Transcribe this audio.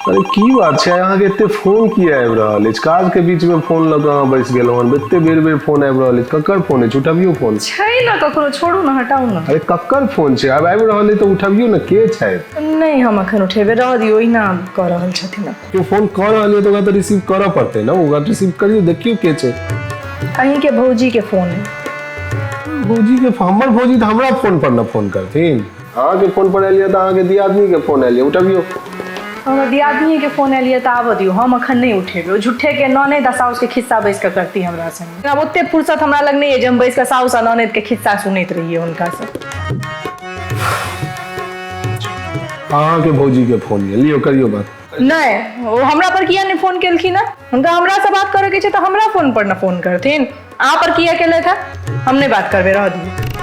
अरे की बात छै, अहाँके एते फोन किया आबि रहल अछि? काज के बीच में फोन लऽ कऽ अहाँ बैस गेलहुँ हन। एते बेर बेर फोन आबि रहल अछि, ककर फोन अछि? उठबियौ फोन। छै ने ककरो, छोड़ू ने, हटाउ ने। अरे ककर फोन छै? आब आबि रहल अछि तऽ उठबियौ ने, के छथि? नहि, हम अखन उठेबै, रह दियौ, ओहिना कऽ रहल छथिन। केओ फोन कऽ रहल यऽ तऽ ओकरा तऽ रिसीव करऽ पड़तै ने। ओकरा रिसीव करियौ, देखियौ के छै। अहीँके भौजीके फोन अइ। भौजी के? हमर भौजी तऽ हमरा फोन पर ने फोन करथिन। अहाँके फोन पर आयल यऽ तऽ अहाँके दियादनी के फोन आयल यऽ, उठबियौ। हमरा दियादनीके फोन आयल यऽ तऽ आबऽ दियौ, हम अखन नहि उठेबै। ओ झूठेके ननैद आ साउसके खिस्सा बैस कऽ करती हमरा संगे। आब ओते फुर्सत हमरा लग नहि अइ जे हम बैस कऽ साउस आ ननैदके खिस्सा सुनैत रहियै हुनकासँ। अहाँके भौजी के फोन यऽ, लियौ, करियौ बात। नहि, ओ हमरा पर किया नहि फोन केलखिन हँ? हुनका हमरासँ बात करैके छै तऽ हमरा फोन पर ने फोन करथिन। अहाँ पर किया केलथि हँ? हम नहि बात करबै, रहऽ दियौ।